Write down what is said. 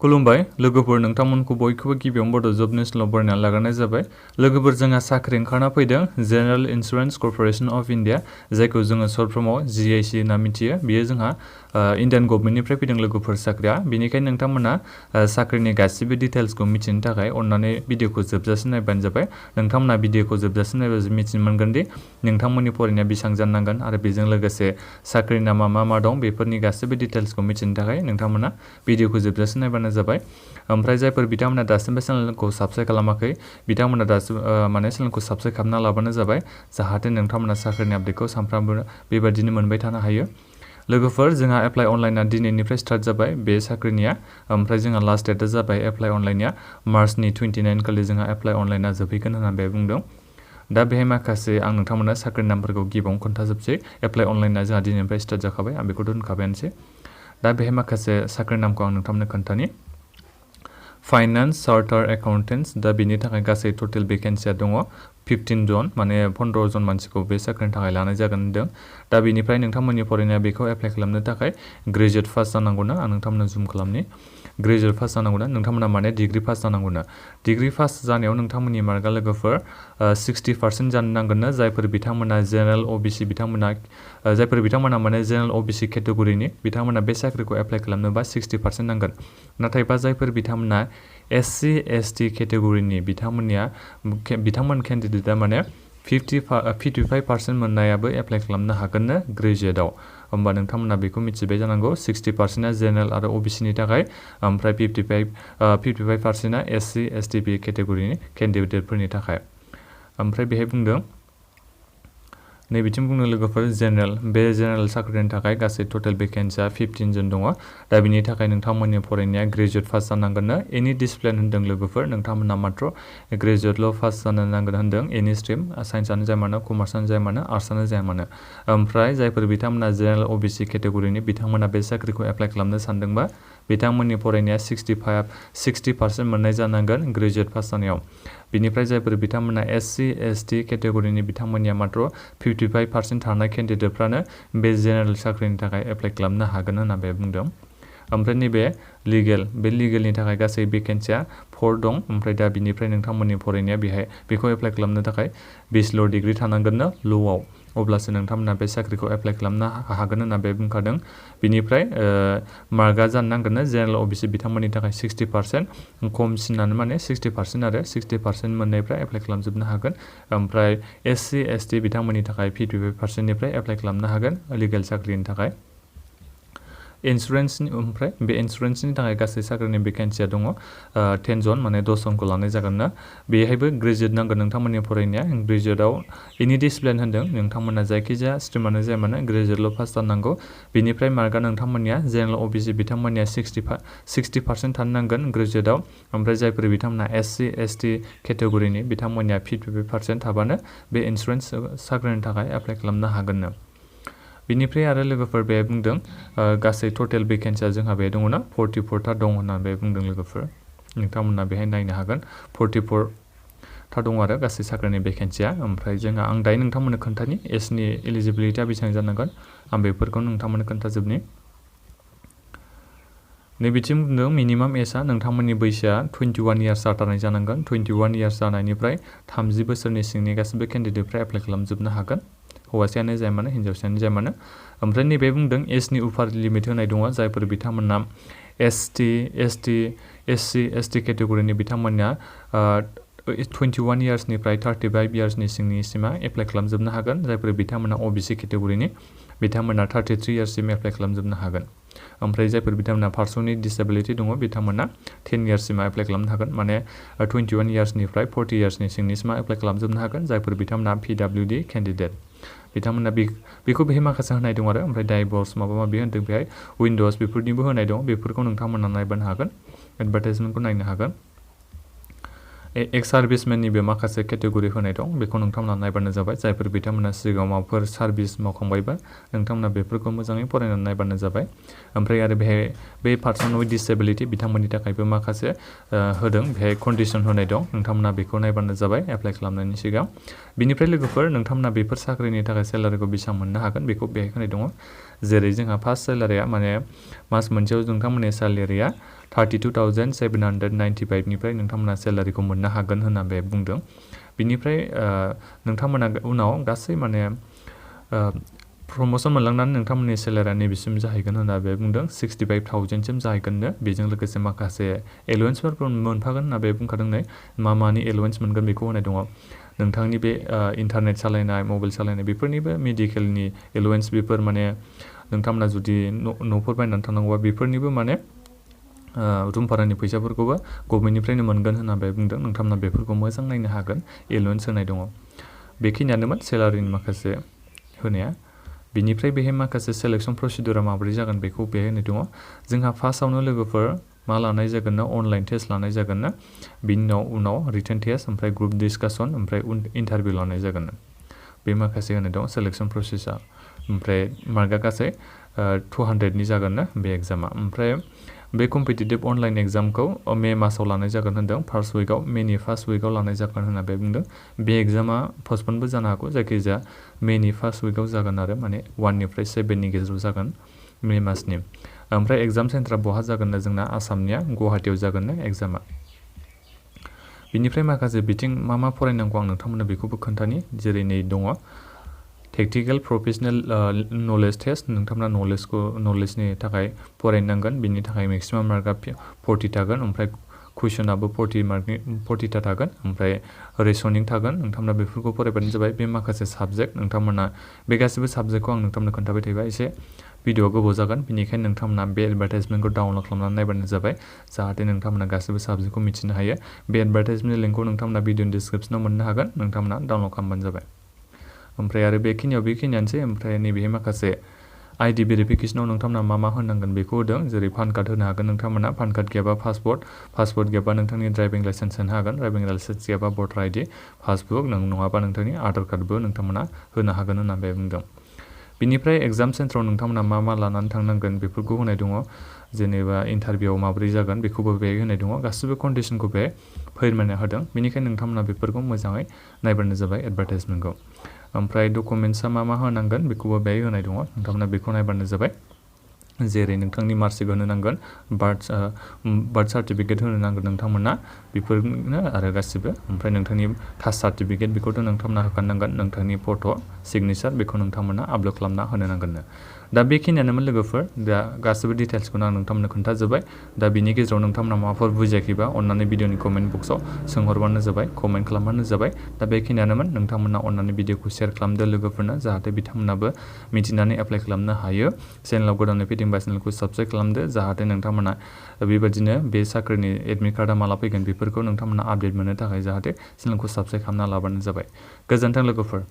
खुलुमबाय लोगोफोर नोंथांमोनखौ बयखौबो गिबियावनो बड' जब नेसनेलाव बरायनानै लाग्रोनाय जाबाय। लोगोफोर जोंहा साख्रि ओंखारना फैदों general insurance corporation of India जायखौ जोङो सर्ट फर्माव GIC होनना मिथियो। बेयो जोंहा इन्डियान गभर्नमेन्टनिफ्राय फैदों लोगोफोर साख्रिया। बेनिखायनो नोंथांमोना साख्रिनि गासिबो डिटेल्सखौ मिथिनो थाखाय अन्नानै भिडिअखौ जोबजासिम नायबानो जाबाय। नोंथांमोना भिडिअखौ जोबजासिम नायबासो मिथिनो मोनगोन दि नोंथांमोननि फरायनाया बेसेबां जानांगोन आरो बेजों लोगोसे साख्रिनि नामा मा दं बेफोरनि गासिबो डिटेल्सखौ मिथिनो थाखाय नोंथांमोना भिडिअखौ जोबजासिम नायबानो जाबाय। ओमफ्राय जायफोर बिथांमोना दासिमबो चेनेलखौ साबस्क्राइब खालामाखै बिथांमोना दासिम चेनेलखौ साबस्क्राइब खालामना लाबानो जाबाय जाहाथे नोंथांमोना साख्रिनि आपडेटखौ सानफ्रामबो बेबायदिनो मोनबाय थानो हायो। लोगोफोर जोंहा एप्लाइ अनलाइनआ दिनैनिफ्राय स्टार्ट जाबाय बे साख्रिनिया। ओमफ्राय जोंहा लास्ट डेटआ जाबाय एप्लाइ अनलाइननिया मार्चनि 29 खालि जोंहा एप्लाइ अनलाइनआ जोबहैगोन होननानै बुंदों। दा बेहाय माखासे आं नोंथांमोना साख्रिनि नामफोरखौ गिबियावनो खोन्थाजोबसै। एप्लाइ अनलाइनआ जोंहा दिनैनिफ्राय स्टार्ट जाखाबाय आं बेखौथ' होनखाबायानोसै। दा बेहाय माखासे साख्रिनि नामखौ आं नोंथांमोननो खोन्थानि। फाइनान्स चार्टार एकाउन्टेन्ट्स दा बेनि थाखाय गासै टटेल भेकेन्सिया दङ 15 जन माने 15 जन मानसिखौ बे साख्रिनि थाखाय लानाय जागोन होनदों। दा बेनिफ्राय नोंथांमोननि फरायनाया बेखौ एप्लाइ खालामनो थाखाय ग्रेजुवेट पास जानांगौना आं नोंथांमोननो जुम खालामनि। ग्रेजुवेट पास जानांगौना नोंथांमोना माने डिग्री पास जानांगौना। डिग्री पास जानायाव नोंथांमोननि मार्कआ लोगोफोर 60% जानो नांगोननो। जायफोर बिथांमोना जेनेरेल OBC जायफोर बिथांमोना माने जेनेरेल OBC केटेगरिनि बिथांमोना बे साख्रिखौ एप्लाइ खालामनोबा 60% नांगोन। नाथायबा जायफोर बिथांमोना SC ST केटेगरिनि बिथांमोन केन्डिडेटआ माने 55% मोननायाबो एप्लाइ खालामनो हागोननो ग्रेजुवेटआव। होमबा नोंथांमोना बेखौ मिथिबाय जानांगौ 60%आ जेनेरेल आरो OBCनि थाखाय ओमफ्राय 55%आ SC ST केटेगरिनि केन्डिडेटफोरनि थाखाय। ओमफ्राय बेहाय बुंदों नैबिथिं बुंनो लोगोफोर जेनेरेल बे जेनेरेल साख्रिनि थाखाय गासै टटेल भेकेन्सिया 15 जन दङ। दा बिनि थाखाय नोंथांमोननि फरायनाया ग्रेजुवेट पास जानांगोननो। एनि डिसिप्लिन होन्दों लोगोफोर नोंथांमोना मात्र ग्रेजुवेटल' पास जानो नांगोन होन्दों। एनि स्ट्रिम साइन्सआनो जाया मानो कमार्सआनो जाया मानो आर्ट्सआनो जाया मानो। ओमफ्राय जायफोर बिथांमोना जेनेरेल OBC केटेगरिनि बिथांमोना बे साख्रिखौ एप्लाइ खालामनो सानदोंबा बिथांमोननि फरायनाया 60% मोननाय जानांगोन ग्रेजुवेट पास जानायाव। बिनिफ्राय जायफोर बिथांमोना SC ST केटेगरिनि बिथांमोननिया मात्र 55% थानाय केन्डिडेटफ्रानो बे जेनेरेल साख्रिनि थाखाय एप्लाइ खालामनो हागोन होननानै बुंदों। ओमफ्राय नैबे बे लिगेलनि थाखाय गासै भेकेन्सिया 4 दं। ओमफ्राय दा बिनिफ्राय नोंथांमोननि फरायनाया बेखौ एप्लाइ खालामनो थाखाय बेचलर डिग्री थानांगोननो ल'आव। अब्लासो नोंथांमोना बे साख्रिखौ एप्लाइ खालामनो हागोन होननानै बुंखादों। बिनिफ्राय मार्कआ जानो नांगोननो जेनेरेल OBC बिथांमोननि थाखाय 60% खमसिनानो माने 60% आरो 60% मोननायफ्रा एप्लाइ खालामजोबनो हागोन। ओमफ्राय SC ST बिथांमोननि थाखाय 55%निफ्राय एप्लाइ खालामनो हागोन लिगेल साख्रिनि थाखाय। ओमफ्राय बे इन्सुरेन्सनि थाखाय गासै साख्रिनि भेकेन्सिया दङ 10 जन माने 10 जनखौ लानाय जागोन ना। बेहायबो ग्रेजुवेट नांगोन नोंथांमोननि फरायनाया। ग्रेजुवेटआव एनि डिसिप्लिन होन्दों नोंथांमोना जायखिजाया स्ट्रिमानो जाया मानो ग्रेजुवेटल' पास जानांगौ। बिनिफ्राय मार्कआ नोंथांमोननिया जेनेरेल OBC बिथांमोननिया 60% थानो नांगोन ग्रेजुवेटआव। ओमफ्राय जायफोर बिथांमोना SC ST केटेगरिनि बिथांमोननिया 55% थाबानो बे इन्सुरेन्स साख्रिनि थाखाय एप्लाइ खालामनो हागोननो। बिनिफ्राय आरो लोगोफोर बे बुंदों गासै टटेल भेकेन्सिया जोंहा बे दङना 44 दं होननानै बुंदों लोगोफोर। नोंथांमोना बेहाय नायनो हागोन 44 दं आरो गासै साख्रिनि भेकेन्सिया। ओमफ्राय आं दायो नोंथांमोननो खोन्थानि एजनि एलिजिबिलिटिया बेसेबां जानांगोन आं बेफोरखौ नोंथांमोननो खोन्थाजोबनि। नैबिथिं बुंदों मिनिमाम एजआ नोंथांमोननि बैसोआ 21 इयार्स जाथारनाय जानांगोन। 21 इयार्स जानायनिफ्राय 30 बोसोरनि सिंनि गासिबो केन्डिडेटफ्रा एप्लाइ खालामजोबनो हागोन हौवासायानो जाया मानो हिन्जावसायानो जाया मानो। ओमफ्राय नैबे बुंदों एजनि उपार लिमिट होनाय दङ। जायफोर बिथांमोना SC ST केटेगरिनि बिथांमोना 21 इयार्सनिफ्राय 35 इयार्सनि सिंनिसिमा एप्लाइ खालामजोबनो हागोन। जायफोर बिथांमोना OBC केटेगरिनि बिथांमोना 33 इयार्ससिम एप्लाइ खालामजोबनो हागोन। ओमफ्राय जायफोर बिथांमोना पार्सननि डिसेबिलिटि दङ बिथांमोना 10 इयार्ससिम एप्लाइ खालामनो हागोन माने 21 इयार्सनिफ्राय 40 इयार्सनि सिंनिसिमा एप्लाइ खालामजोबनो हागोन। जायफोर बिथांमोना PWD केन्डिडेट बिथांमोना बेखौ बेहाय माखासे होनाय दं आरो। ओमफ्राय डाइभर्स माबा माबि होन्दों बेहाय विन्ड'ज बेफोरनिबो होनाय दं। बेफोरखौ नोंथांमोना नायबानो हागोन एडभार्टाइजमेन्टखौ नायनो हागोन। एक्स सार्भिसमेननिबो माखासे केटेगरि होनाय दं बेखौ नोंथांमोना नायबानो जाबाय। जायफोर बिथांमोना सिगाङाव माबाफोर सार्भिस मावखांबायबा नोंथांमोना बेफोरखौ मोजाङै फरायनानै नायबानो जाबाय। ओमफ्राय आरो बेहाय बे पार्सन विथ डिसेबिलिटि बिथांमोननि थाखायबो माखासे होदों बेहाय कन्डिसन होनाय दं नोंथांमोना बेखौ नायबानो जाबाय एप्लाइ खालामनायनि सिगां। बिनिफ्राय लोगोफोर नोंथांमोना बेफोर साख्रिनि थाखाय सेलारिखौ बेसेबां मोननो हागोन बेखौ बेहाय होनाय दङ। जेरै जोंहा फार्स्ट सेलारिया माने मास मोनसेयाव नोंथांमोननि सेलारिया 32,795 निफ्राय नोंथांमोना सेलारिखौ मोननो हागोन होनना बे बुंदों। बिनिफ्राय नोंथांमोना उनाव गासै माने प्रमोशन मोनलांनानै नोंथांमोननि सेलारिया नैबेसिम जाहैगोन होनना बे बुंदों 65,000 सिम जाहैगोननो। बेजों लोगोसे माखासे एलाउन्सफोरबो मोनफागोन होनना बे बुंखादों। नै मानि एलाउन्स मोनगोन बेखौ होनाय दङ। नोंथांनि बे इन्टारनेट सालायनाय, मबाइल सालायनाय बेफोरनिबो मेडिकेलनि एलाउन्स बेफोर माने नोंथांमोना जुदि न'फोर बायनानै थानांगौबा बेफोरनिबो माने रुम भारानि फैसाफोरखौबो गभर्नमेन्टनिफ्रायनो मोनगोन होनना बे बुंदों। नोंथांमोना बेफोरखौ मोजां नायनो हागोन। एलाउन्स होनाय दङ। बेखिनियानोमोन सेलारिनि माखासे होनाया। बिनिफ्राय बेहाय माखासे सेलेक्सन प्रसिडिउरा माबोरै जागोन बेखौ बेहाय होनाय दङ। जोंहा फार्स्टआवनो लोगोफोर मा लानाय जागोन ना अनलाइन टेस्ट लानाय जागोन ना, बिनि उनाव रिटेन टेस्ट, ओमफ्राय ग्रुप डिसकासन, ओमफ्राय इन्टारभिउ लानाय जागोन। बे माखासे होनाय दं सेलेक्सन प्रसेसा। ओमफ्राय मार्कआ गासै 200नि जागोन ना बे एग्जामा। ओमफ्राय बे कम्पिटिटिभ अनलाइन एग्जामखौ मे मासाव लानाय जागोन होनदों। मेनि फार्स्ट उइकआव लानाय जागोन होनना बे बुंदों। बे एग्जामा पस्टपनबो जानो हागौ। जायखिजाया मेनि फार्स्ट उइकआव जागोन आरो माने 1 निफ्राय 7नि गेजेराव जागोन मे मासनि। ओमफ्राय एग्जाम सेन्टारा बहा जागोन ना जोंना आसामनिया गुवाहाटियाव जागोन ना एग्जामा। बिनिफ्राय माखासे बिथिं मा फरायनांगौ आं नोंथांमोननो बेखौबो खोन्थानि। जेरै नै दङ टेक्निकेल प्रफेशनेल नलेज टेस्ट। नोंथांमोना नलेजनि थाखाय फरायनांगोन। बिनि थाखाय मेक्सिमाम मार्कआ 40 थागोन। ओमफ्राय कुइसनाबो 40 थागोन। ओमफ्राय रेसनिं थागोन। नोंथांमोना बेफोरखौ फरायबानो जाबाय। बे माखासे साबजेक्ट नोंथांमोना बे गासिबो साबजेक्टखौ आं नोंथांमोननो खोन्थाबाय थायोबा एसे भिडिअआ गोबाव जागोन। बेनिखायनो नोंथांमोना बे एडभार्टाइजमेन्टखौ डाउनलड खालामनानै नायबानो जाबाय, जाहाथे नोंथांमोना गासिबो साबजेक्टखौ मिथिनो हायो। बे एडभार्टाइजमेन्ट लिंकखौ नोंथांमोना भिडिअनि डिसक्रिपसनाव मोननो हागोन। नोंथांमोना डाउनलड खालामबानो जाबाय। ओमफ्राय आरो बेखिनियानोसै। ओमफ्राय नैबेहाय माखासे आइडि भेरिफिकेसनाव नोंथांमोना मा होनांगोन बेखौ होदों। जेरै पान कार्ड होनो हागोन नोंथांमोना। पान कार्ड गैयाबा पासपर्ट गैयाबा नोंथांनि ड्राइभिं लाइसेन्स होनो हागोन। ड्राइभिं लाइसेन्स गैयाबा भटार आइडि, पासबुक नङाबा नोंथांनि आधार कार्डबो नोंथांमोना होनो हागोन होनना बे बुंदों। बिनिफ्राय एग्जाम सेन्टाराव नोंथांमोना मा लानानै थांनांगोन बेफोरखौ होनाय दङ। जेनेबा इन्टारभिउआव माबोरै जागोन बेखौबो बेहाय होनाय दङ। गासिबो कन्डिसनखौ बेहाय फोरमायना होदों। बेनिखायनो नोंथांमोना बेफोरखौ मोजाङै नायबानो जाबाय एडभार्टाइजमेन्टखौ। ओमफ्राय डकुमेन्टसा मा होनांगोन बेखौबो बेहाय होनाय दङ। नोंथांमोना बेखौ नायबानो जाबाय। जेरै नोंथांनि मार्कशिट होनो नांगोन, बार्थ सार्टिफिकेट होनो नांगोन नोंथांमोना, बेफोरनो आरो गासिबो। ओमफ्राय नोंथांनि कास्ट सार्टिफिकेट बेखौथ' नोंथांमोना होखानांगोन। नोंथांनि फट' सिगनेचार बेखौ नोंथांमोना आपल'ड खालामना होनो नांगोननो। दा बेखिनियानोमोन लोगोफोर। दा गासिबो डिटेल्सखौनो आं नोंथांमोननो खोन्थाजोब्बाय। दा बिनि गेजेराव नोंथांमोना माबाफोर बुजियाखैबा अननानै भिडिअनि कमेन्ट बक्सआव सोंहरबानो जाबाय, कमेन्ट खालामबानो जाबाय। दा बेखिनियानोमोन। नोंथांमोना अननानै भिडिअखौ शेयार खालामदो लोगोफोरनो, जाहाथे बिथांमोनाबो मिथिनानै एप्लाइ खालामनो हायो। चेनेलाव गोदानै फैदोंबा चेनेलखौ साबस्क्राइब खालामदो, जाहाथे नोंथांमोना बेबायदिनो बे साख्रिनि एडमिट कार्डआ माला फैगोन बेफोरखौ नोंथांमोना आपडेट मोननो थाखाय जाहाथे चेनेलखौ साबस्क्राइब खालामना लाबानो जाबाय। गोजोन्थों लोगोफोर।